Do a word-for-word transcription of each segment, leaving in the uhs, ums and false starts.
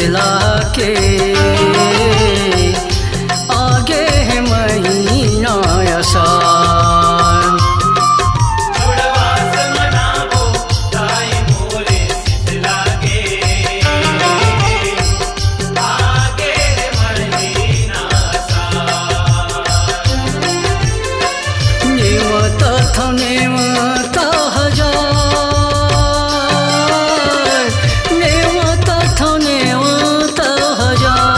लाके आगे हे महीना असार। नेवता थव नेवता हजार, नेवता थव नेवता हजार।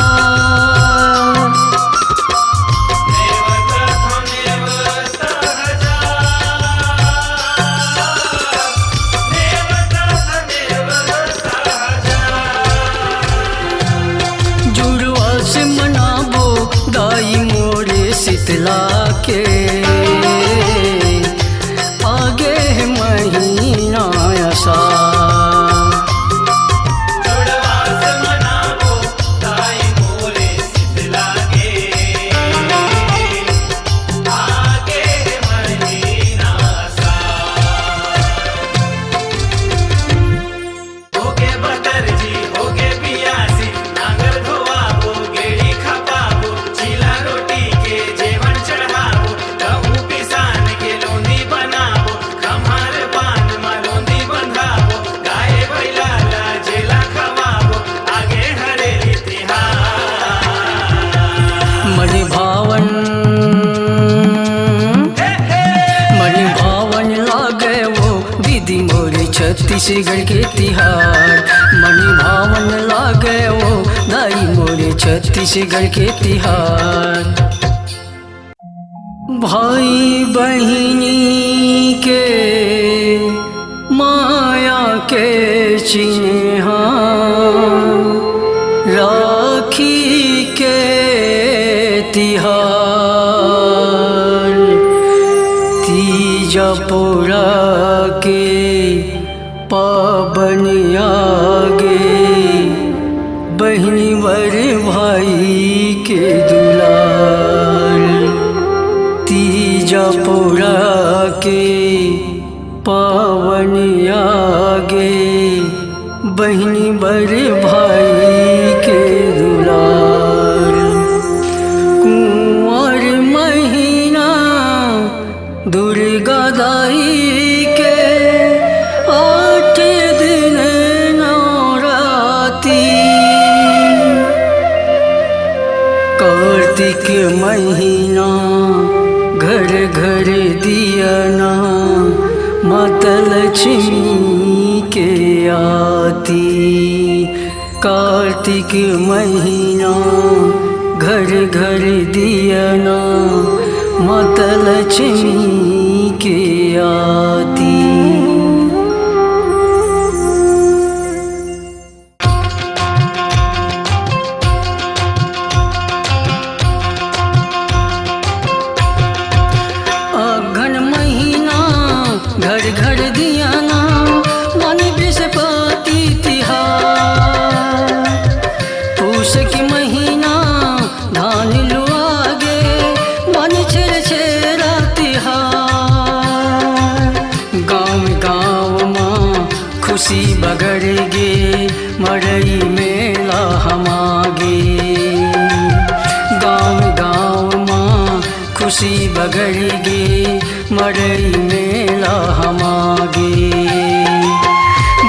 जुड़वा से मनाबो दाई मोरे शीतला के, आगे हे महीना असार। होगे बदर जी, होगे पियासी, नांगर धोवाबो, गेड़ी खपाबो, चीला रोटी के जेवन चढ़ाबो, गहूं पिसान के लोंदी बनाबो, खम्हार बांध म लोंदी बंधाबो, गाय भैला ला जेला खवाबो, आगे हरेली तिहार। मन भावन, मन भावन लागे वो दीदी मोरे छत्तीसगढ़ के तिहार, मन भावन लागे वो दाई मोरे छत्तीसगढ़ के तिहार। भाई बहिनी के माया के चिन्हा राखी के तिहार, तीजा पोरा के पावन आगे, बहिनी बर भाई के दुलार। तीजा पोरा के पावन आगे, बहिनी बर भाई के दुलार। कुंवर महीना दुर्गा दाई के आठ दिन नवराती। कार्तिक महीना घर घर दियना, माता लक्ष्मी के आती। कार्तिक महीना घर घर दियना, माता लक्ष्मी के आती। अघन महीना घर घर दियना, मन बृहस्पति तिहार। पूस के महीना धान लुआगे, मन छेरछेरा तिहार। गाँव गाँव मा खुशी बगरगे, मड़ई मेला हमागे। गाँव गाँव मा खुशी बगरगे, मड़ई मेला हमागे।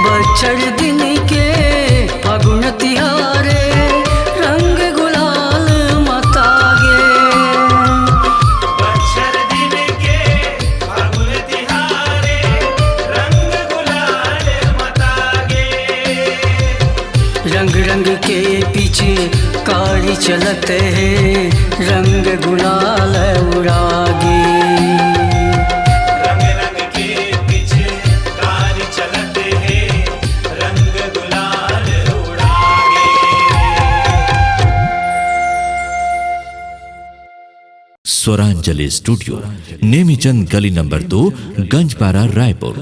बछर दिन के फागुन तिहारे, रंग गुलाल मतागे। बछर दिन के फागुन तिहारे, रंग गुलाल मतागे। रंग रंग के पिचकारी चलत हे, रंग गुलाल उड़ागे। रंग रंग के पिचकारी चलत हे, रंग गुलाल उड़ागे। स्वरांजलि स्टूडियो, नेमीचंद गली नंबर दो, गंजपारा, रायपुर।